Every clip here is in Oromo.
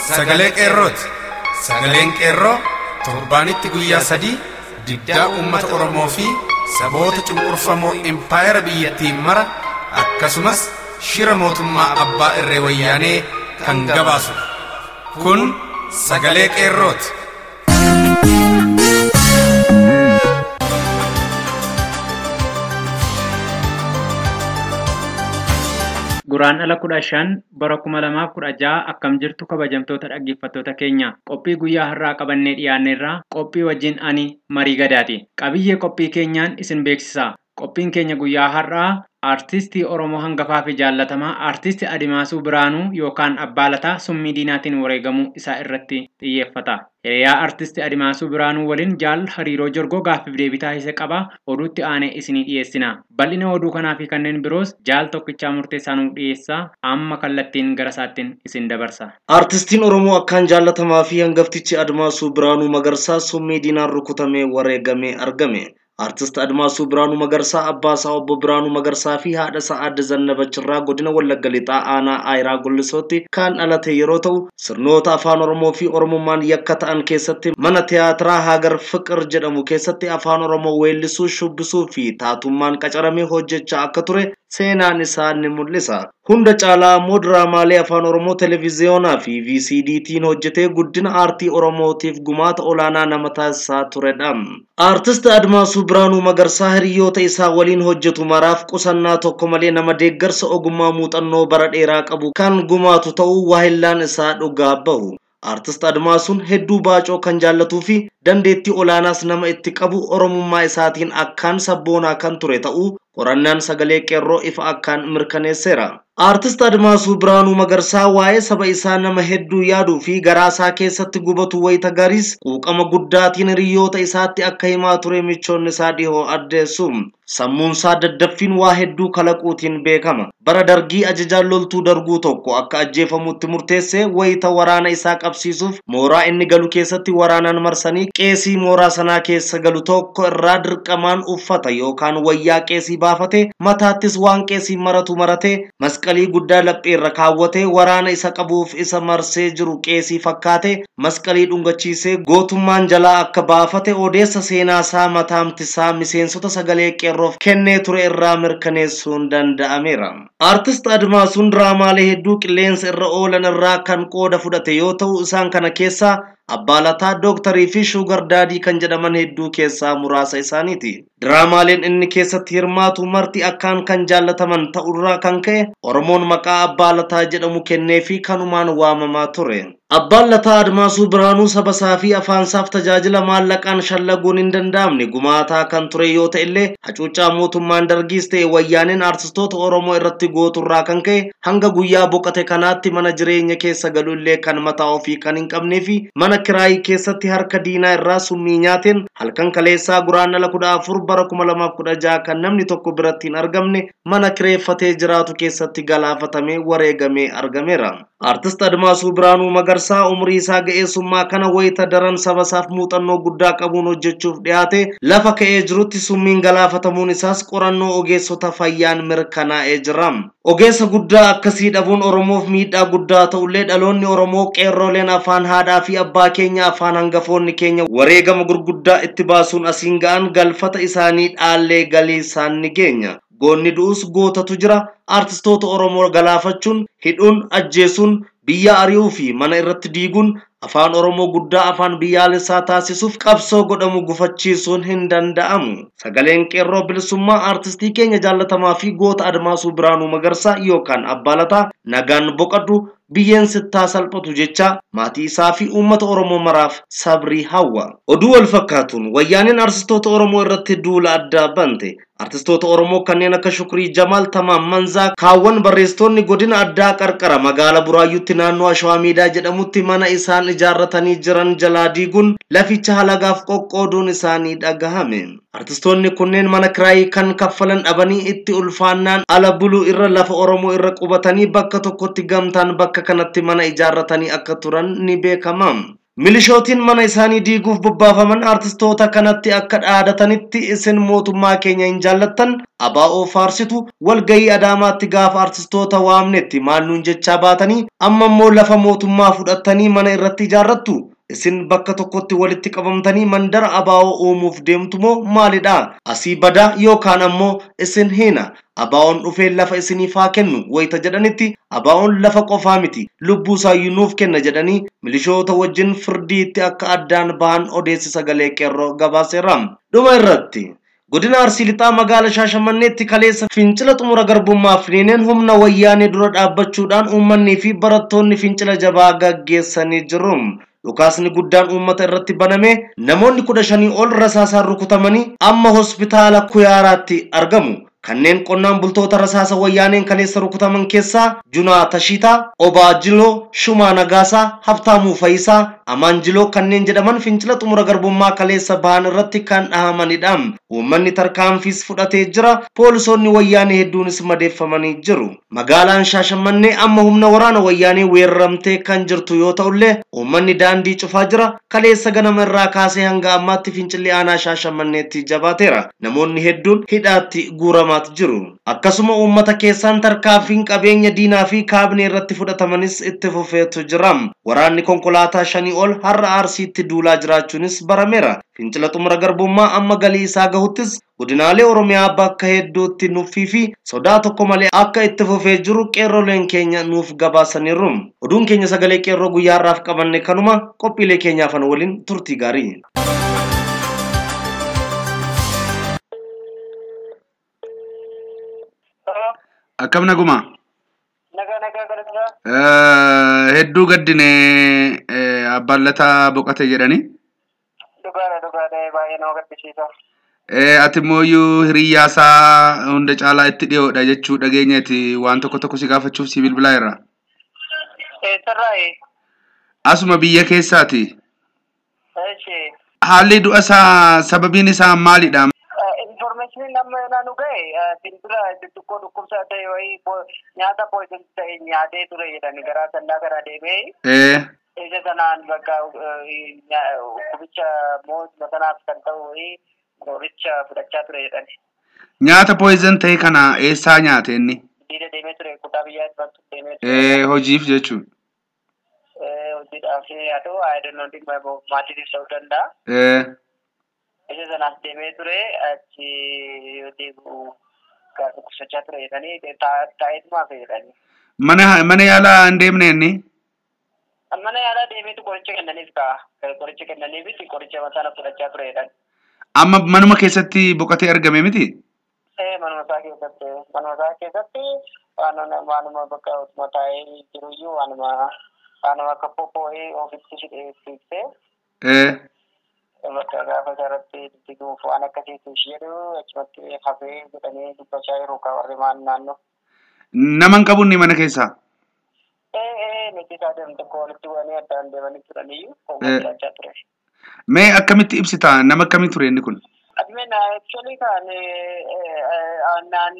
Sagalee Qeerrooti. Sagaleen Qeerroo torbaanitti guyyaa 3 diddaa uummata Oromoo fi saboota cunqurfamoo impaayera biyyattiin mara akkasumas shira mootummaa abbaa irree wayyaanee kan gabaasudha. Kun Sagalee Qeerrooti. Guraandhala 15 bara 2016 akkam jirtu kabajamtoota dhaggeeffattoota keenya. Qophii guyyaa har'aa qabannee dhiyaanneerraa qophii wajjin ani Marii Gadaati. Qabiyyee qophii keenyaan isin beeksisa. Qophiin keenya guyyaa har'aa artistii Oromoo hangafaa fi jaallatamaa artistii Adimaasuu Biraanuu yookaan Abbaa Lataa summii diinaatiin wareegamuu isaa irratti xiyyeeffata. Hiriyaa artistii Adimaasuu Biraanuu waliin jaal Hariiroo Jorgoo gaaffiif deebii taasise qaba. Oduutti aanee isinii dhiyeessina. Bal'ina oduu kanaa fi kanneen biroos jaal Tokkichaa Murteessaa nuuf dhiyeessa. Amma kallattiin gara isaattiin isin dabarsa. Artistiin Oromoo akkaan jaallatamaa fi hangaftichi Adimaasuu Biraanuu Magarsaa summii diinaan rukutamee wareegamee argame. Artist Admaasuu Biraanuu Magarsaa abbaa isaa obbo Biraanuu Magarsaa fi haadha isaa Aadde Zannabach irraa godina Wallagga Lixaa aanaa Aayiraa Gullisootti kan dhalate yeroo ta'u, sirnoota afaan Oromoo fi Oromummaan yakka ta'an keessatti mana tiyaatiraa Hagar Fiqir jedhamu keessatti afaan Oromoo weellisuu, shubbisuu fi taatummaan qacaramee hojjechaa akka ture seenaan isaa ni mul'isa. Hunda caalaa immoo diraamaalee afaan Oromoo televiziyoonaa fi VCDtiin hojjetee guddina aartii Oromootiif gumaata olaanaa nama taasisaa turedha. Artist Admaasuu Biraanuu Magarsaa hiriyoota isaa waliin hojjetu maraaf qusannaa tokko malee nama deeggarsa ogummaa muuxannoo bara dheeraa qabu kan gumaatu ta'uu waahillaan isaa dhugaa bahu. Artist Admaasuun hedduu baacoo kan jaallatuu fi dandeettii olaanaas nama itti qabu Oromummaa isaatiin akkaan sabboonaa kan ture ta'uu qorannaan Sagalee Qeerroo ifa akkaan mirkaneesseera. Artist Admaasuu Biraanuu Magarsaa waa'ee saba isaa nama hedduu yaaduu fi garaa isaa keessatti gubatu wayita gariis quuqama guddaatiin hiriyoota isaatti akka himaa ture michoonni isaa dhihoo addeessu. Sammuun isaa daddaffiin waa hedduu kalaquutiin beekama. Bara dargii ajajaan loltuu darguu tokko akka ajjeefamutti murteesse wayita waraana isaa qabsiisuuf mooraa inni galu keessatti waraanaan marsanii qeesii mooraa sanaa keessa galu tokko irraa dirqamaan uffata yookaan wayyaa qeesii baafate mataattis waan qeesii maratu marate masqalii guddaa lapheerra kaawwate waraana isa qabuuf isa marsee jiru qeesii fakkaate masqalii dhungachiisee gootummaan jalaa akka baafate odeessa seenaa isaa mataamtisaa miseensota Sagalee Qeerroof kennee ture irraa mirkaneessuun danda'ameera. Artist Admaasuun diraamaalee hedduu qilleensa irra oolan irraa kan qooda fudhate yoo ta'u isaan kana keessaa Abbaa Lataa, Dooktarii fi Shuugar Daadii kan jedhaman hedduu keessaa muraasa isaaniiti. Diraamaaleen inni keessatti hirmaatu marti akkaan kan jaallataman ta'urraa kan ka'e Oromoon maqaa Abbaa Lataa jedhamu kennee fi kanumaan waamamaa ture. Abbaan Lataa Admaasuu Biraanuu saba isaa fi afaansaaf tajaajila maallaqaan shallaguun hin danda'amne gumaataa kan ture yoo ta'e illee hacuuccaa mootummaan dargiis ta'e wayyaaneen artistoota Oromoo irratti gooturraa kan ka'e hanga guyyaa boqote kanaatti mana jireenya keessa galu illee kan mataa ofii kan hin qabnee fi mana kiraayii keessatti harka diinaa irraa summii nyaateen halkan kaleessaa guraandhala 14 bara 2016 kan namni tokko biratti hin argamne mana kireeffatee jiraatu keessatti galaafatamee wareegamee argameera. Artist Admaasuu Biraanuu Magarsaa umurii isaa ga'eessummaa kana wayita daran saba isaaf muuxannoo guddaa qabuun hojjechuuf dhiyaate lafa ka'ee jirutti summiin galaafatamuun isaas qorannoo ogeessota fayyaan mirkanaa'ee jira. Ogeessa guddaa akkasii dhabuun Oromoof miidhaa guddaa ta'ullee dhaloonni Oromoo qeerroleen afaan haadhaa fi abbaa keenya afaan hangafoonni keenya wareegama gurguddaa itti baasuun asiin ga'an galfata isaanii dhaallee galii isaan ni geenya. Goonni du'us gootatu jira. Artistoota Oromoo galaafachuun, hidhuun, ajjeesuun, biyya ari'uu fi mana irratti diiguun afaan Oromoo guddaa afaan biyyaalessaa taasisuuf qabsoo godhamu gufachiisuun hin danda'amu. Sagaleen Qeerroo Bilisummaa artistii keenya jaallatamaa fi goota Admaasuu Biraanuu Magarsaa yookaan Abbaa Lataa nagaan boqadhu biyyeen sittaa salphatu jecha maatii isaa fi uummata Oromoo maraaf sabrii hawwa. Oduu wal fakkaatuun wayyaaneen artistoota Oromoo irratti duula addaa bante. Artistoota Oromoo kanneen akka Shukrii Jamaal, Tamaam Manzaa, kaawwan barreessitoonni godina addaa qarqara magaalaa Buraayyuutti naannoo Ashawaa Meedaa jedhamutti mana isaan ijaarratanii jiran jalaa diiguun laficha halagaaf qoqqooduun isaanii dhagahame. Artistoonni kunneen mana kiraayii kan kaffalan dhabanii itti ulfaannaan ala buluu irra lafa Oromoo irra qubatanii bakka tokkotti gamtaan bakka kanatti mana ijaarratanii akka turan ni beekama. Milishootiin mana isaanii diiguuf bobbaafaman artistoota kanatti akka dhaadatanitti isin mootummaa keenya hin jaallattan, ABO faarsitu, walgahii Adaamaatti gaafa artistoota waamnetti maal nuun jechaa baatanii amma immoo lafa mootummaa fudhattanii mana irratti ijaarrattu. Isin bakka tokkotti walitti qabamtanii mandara ABO uumuuf deemtu moo maalidha? Asii badaa yookaan ammoo isin hiina. ABO'n dhufee lafa isiniif haa kennu wayita jedhanitti ABO'n lafa qofaa miti lubbuu isaayyuu nuuf kenna jedhanii milishoota wajjin firdiitti akka addaan bahan odeessi sagalee qeerroo gabaaseera. Dhuma irratti Godina Arsii Lixaa magaala Shaashamanneetti kaleessa fincila xumura garbummaa finiineen humna wayyaanee dura dhaabbachuudhaan uummanni fi barattoonni fincila jabaa gaggeessanii jiru. Dhukaasni guddaan uummata irratti baname namoonni 15 ol rasaasaan rukutamanii amma hospitaala Kuyaaraatti argamu. Kanneen qonnaan bultoota rasaasa wayyaaneen kaleessa rukutaman keessaa Junaa Tashiitaa, Obaa Jiloo, Shumaa Nagaasaa, Habtaamuu Fayisaa, Amaan Jiloo kanneen jedhaman fincila xumura garbummaa kaleessa bahan irratti kan dhahamanidha. Uummanni tarkaanfiis fudhatee jira. Poolisoonni wayyaanee hedduunis madeeffamanii jiru. Magaalaan Shaashamannee amma humna waraana wayyaanee weeraramtee kan jirtu yoo ta'ullee uummanni daandii cufaa jira. Kaleessa ganama irraa kaasee hanga ammaatti fincilli aanaa Shaashamanneetti jabaateera. Namoonni hedduun hidhaatti guuramaa jiru. Akkasuma uummata keessaan tarkaanfiin qabeenya diinaa fi kaabinee irratti fudhatamanis itti fufeetu jira. Waraanni konkolaataa 5 ol har'a Arsiitti duulaa jiraachuunis barameera. Fincila xumura garbummaa amma galii isaa gahuttis godinaalee Oromiyaa bakka hedduutti nuffii fi sodaa tokko malee akka itti fufee jiru qeerroleen keenya nuuf gabaasaniiru. Oduun keenya sagalee qeerroo guyyaa har'aaf qabanne kanuma. Qophiilee keenyaaf waliin turtii gaarii. Akkam naguma? Nagaa nagaa galata. Hedduu gaddine abbaan Lataa boqote jedhani. Dhugaadha dhugaadha baay'ee nama gaddisiisa. Ati immoo hiriyyaa isaa hunda caalaa itti dhiyoodha jechuu dhageenyeeti waan tokko tokko si gaafachuuf si bilbilaa jirra. Eessarraayi? Asuma biyya keessaati. Eeshi. Haalli du'a isaa sababiin isaa maalidha? Information amma naannoo ga'e dindira xixiqqoo dhukkubsaa ta'e wayii nyaata poison ta'e nyaatee ture jedhani garaa sallaa garaa deemee. Ija sanaan bakka dhukkubicha moosuma sanaaf kan ta'u wayii qoricha fudhachaa ture jedhani. Nyaata poison ta'e kana eessaa nyaate inni? Diida deemee ture kutaa biyyaa irratti deemee ture. Hojiif jechuudha. Hojiidhaaf haa ta'u I don't know dhimma maatiitiif ta'uu danda'a. Ija sanaaf deemee ture achi yoo deebi'u dhukkubsachaa ture jedhanii taa'eetumaaf jedhanii. Mana yaalaa hin deemne inni? Mana yaalaa deemeetu qoricha kennaniif ka'a. Qoricha kennaniifis qoricha sana fudhachaa ture jedhan. Amma manuma keessatti boqotee argame miti? Manuma isaa keessatti. Manuma isaa keessatti waanuma bakka utuma taa'ee jiruyyuu waanuma akka poppoo'ee ofitti fiigsee. Bakka gaafa isaarratti didiguuf waan akkasiitu jedhu achumatti hafee jedhanii dubbachaa jiru warri maan naannoo. Nama hin qabu inni mana keessaa? Nuti isaa deemu tokko walitti bu'anii addaan deemanii turaniyyuu konkolaataa ture. Mee akkamitti ibsita nama akkamii ture inni kun? Admeen actually kan naan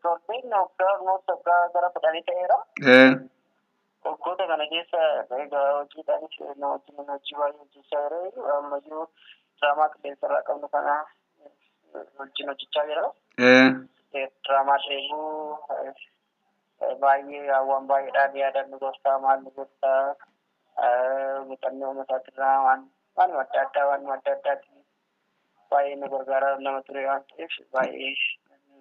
torbeen waggaa almost waggaa gara 10 ta'eera. Waggoota kana keessa egaa hojiidhaanis nama wajjin hojii baay'ee hojjechaa jira. Ammayyuu diraamaa qilleensarraa qabnu kana wajjin hojjechaa jira. Diraamaa dheebuu baay'ee waan baay'eedhaan yaadannu gorsaa maal nu gorsaa muuxannoo uummataatirraa waanuma adda addaa waanuma adda addaati baay'ee nu gargaaraa nama ture waan ta'eef baay'ee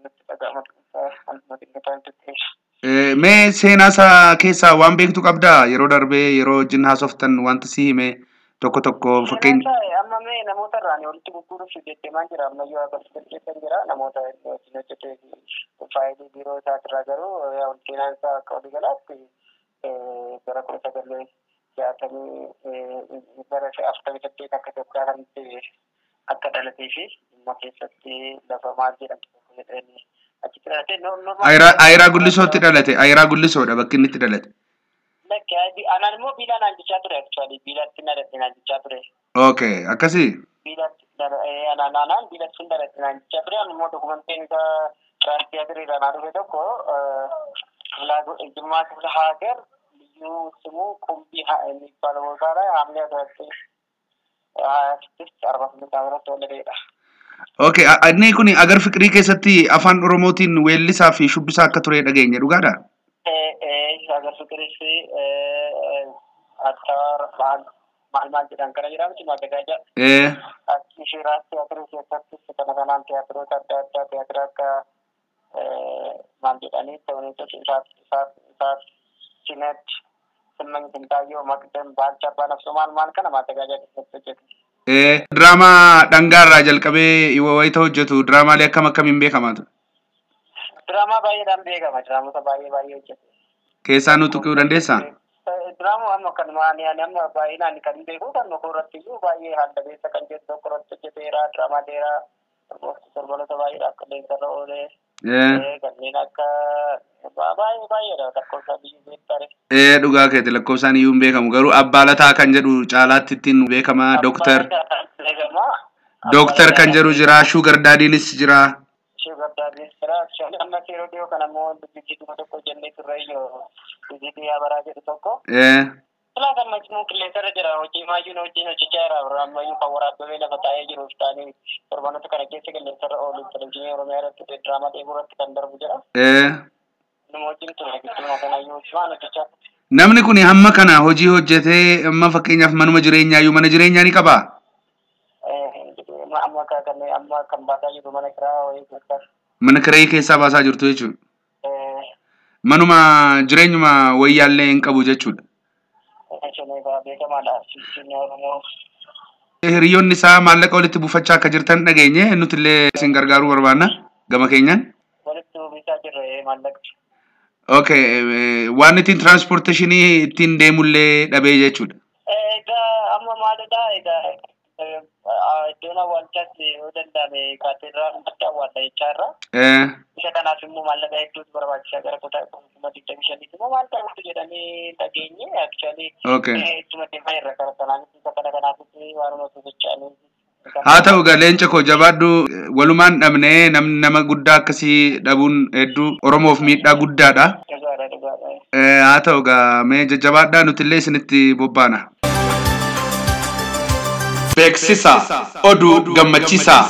nutti dhaga'ama dhuunfaa waanuma xiqqataan ta'eef. Mee seenaa isaa keessaa waan beektu qabdaa? Yeroo darbee yeroo wajjin haasoftan wanta si hime tokko tokko fakkeenya. Amma mee namoota irraan walitti gurguruuf deddeemaa jira. Ammayyuu agarsiisa keessa jira. Namoota wajjin hojjetee faayilii biiroo isaatirraa garuu seenaan isaa akka walii galaatti bara 1960 bara 48 akka Itoophiyaa kanatti akka dhalatee fi dhimma keessatti lafa maal jedhamtu tokko jedhanii achitti dhalatee. Ayiraa Gullisootti dhalate. Ayiraa Gullisoodha bakki inni itti dhalate. Lakki anaan immoo biilaa naan jechaa ture actually biilaatti dhalatee naan jechaa ture. Okay akkasii. Biilaatti anaan biilaatti sun dhalatee naan jechaa ture. Ani immoo dokumentiin isaa tiraansiyaatirii irraa naa dhufe tokko Jimmaa kifla Haager ልዩ ስሙ ቁምቢ የሚባለው ቦታ ላይ ሐምሌ 1926 48 ዓመት ተወለደ ይላል። Okay, inni kun agar fiqirii keessatti afaan Oromootiin weellisaa fi shubbisaa akka ture dhageenya dhugaadha? Agar fiqiris aktar maal maal jedhan kana jedhamti maagagaaja. Achi Shiraas tiyaatirii keessattis kana kanaan tiyaatiroota adda addaa tiyaatira akka maal jedhanii ta'uniitos isaaf sinet Simmany Sintaayyoo Maqdem Baalchaa Abbaa Nafsoo maal maal kana maagagaaja keessatti hojjetu. Diraamaa dhangaarraa jalqabee wayita hojjetu diraamaalee akkam akkamiin beekamaa ture? Diraamaa baay'eedhaan beekama. Diraamota baay'ee baay'ee hojjetu. Keessaa nu tuquu dandeessaa? Diraamaa amma kanuma ani amma baay'inaan kan beeku kan tokko irratti iyyuu baay'ee haala kan jedhu tokko irratti hojjeteera. Diraamaa dheeraa torbanoota baay'eedhaaf qilleensarra oolee. Kanneen akka baay'ee baay'eedha lakkoofsaan iyyuu beektaare. Dhugaa keeti lakkoofsaan iyyuu hin beekamu garuu Abbaa Lataa kan jedhu caalaatti ittiin beekama. Dooktar kan jedhu jira, Shugar Daadiinis jira. Shugar Daadiinis jira. Amma yeroo dhiyoo kana immoo dijjiituma tokko jennee turre iyyuu dijjiitii Abaraa jedhu tokko. Silaa gammachuu qilleensarra jira. Hojii maayyuun hojiin hojjechaa jira. Ammayyuu kan waraabamee lafa taa'ee jiru ta'anii torbanoota kana keessa qilleensarra oolu televizyiinii Oromiyaa irratti diraamaa dheebuu irratti kan darbu jira. Nama wajjin ture gidduu kanayyuu waan hojjechaa. Namni kun hamma kana hojii hojjetee amma fakkeenyaaf manuma jireenyaa iyyuu mana jireenyaa ni qabaa? Amma amma kan baasaa jiru mana kiraa wayii keessaa. Mana kirayii keessaa baasaa jirtu jechuudha. Manuma jireenyuma wayyaallee hin qabu jechuudha. Hiriyoonni isaa maallaqa walitti buufachaa akka jirtan dhageenye nuti illee isin gargaaruu barbaanna gama keenyaan. Walitti buufisaa jirra maallaqa. Okay, waan ittiin transporteeshinii ittiin deemullee dhabee jechuudha. Egaa amma maalidha egaa iddoon awwaalchaatti yoo danda'ame kaateedraal irratti awwaalla jechaa irra. Isa kanaaf immoo maallaqa hedduutu barbaachisa gara kutaa 25,000 immoo maal ta'utu jedhanii dhageenye actually ittuma deemaa irra kara sanaanis isa kana kanaafis waanuma sosocho'anii. Haa ta'u egaa leenca koo jabaadhu walumaan dhabnee nama guddaa akkasii dhabuun hedduu Oromoof miidhaa guddaadha. Haa ta'u egaa mee jajjabaadhaa nuti illee isinitti bobbaana. Beeksisa oduu gammachiisaa.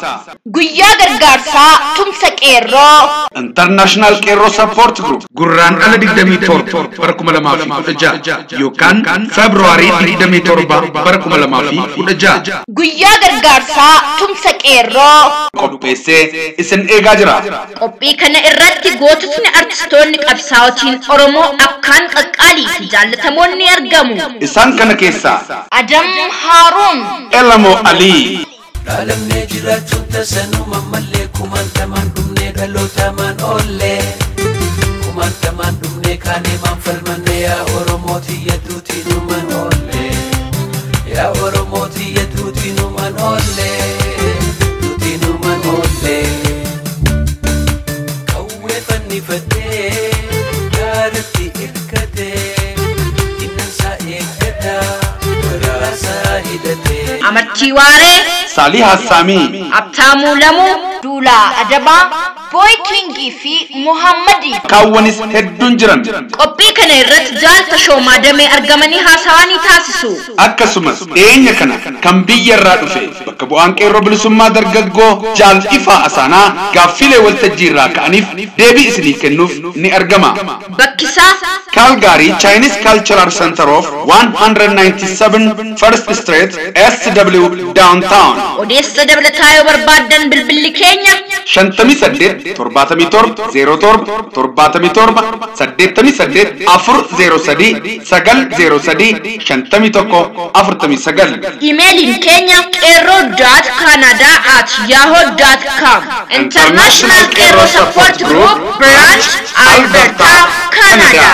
Guyyaa gargaarsaa tumsa qeerroo. International Qeerroo Support Group gurraan ala 27 bara 2016 yookaan Feebruaarii 27 bara 2016 Guyyaa gargaarsaa tumsa qeerroo qopheessee isin eegaa jira. Qophii kana irratti goototni artistoonni qabsaa'otiin Oromoo akkaan qaqqaalii fi jaallatamoon ni argamu. Isaan kana keessaa Adam Haaruun, Elamo Ali, Dhalamnee jiraachuun tasanuma malee kumaantamaan dhumnee dhalootamaan oollee kumaantamaan dhumnee kaanee maan falmannee yaa Oromoo tiyya duutii numan oollee yaa Oromoo tiyya duutii numan oollee duutii numan oollee qawwee fannifatee gaaratti hirkatee innansaa eeggataa waraasaa hidhatee. Amartii Waaree, Salih Hassaamii, Abtaamuu Lamuu, Duulaa Adabaa, Boy Kingii fi Muhammadii kaawwanis hedduun jiran. Qophii kana irratti jaalta shoomaa damee argamanii haasawaa ni taasisu. Akkasumas dhiyeenya kana kan biyya irraa dhufe bakka bu'aan qeerroo bilisummaa dargaggoo Jaal Ifaa Asaanaa gaaffilee waltajjii irraa ka'aniif deebii isiniif kennuuf ni argama. Bakki isaa Calgary Chinese Cultural Center of 197 First Street SW Downtown. Odeessa dabalataa yoo barbaaddan bilbilli keenya 58 77 07 77 88 403 903 51 49. Imeeliin keenya qeerroo.canada@yahoo.com. International Qeerroo Support Group Branch Alberta, Canada.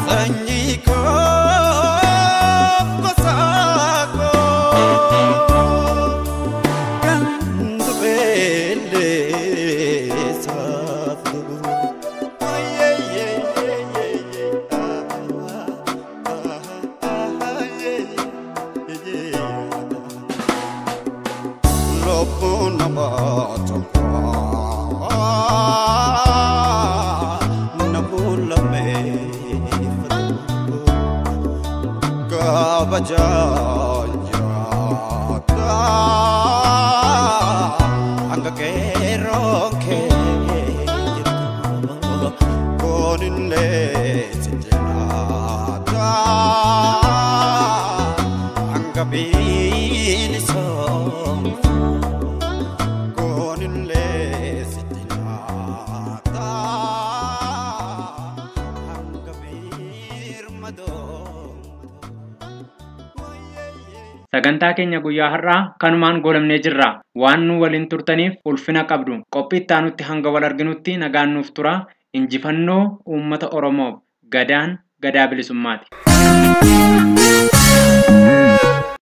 Sanyii koof gosa. Waajaan jiraata hanga qeerroon kee jirtu goonillee si jiraata hanga bilisomtu goonillee si jiraata hanga birmadoo. Sagantaa keenya guyyaa har'aa kanumaan goolabnee jirra. Waan nu waliin turtaniif ulfina qabdu. Qophii itti aanutti hanga wal arginutti nagaan nuuf tura. Injifannoo uummata Oromoof. Gadaan gadaa bilisummaati.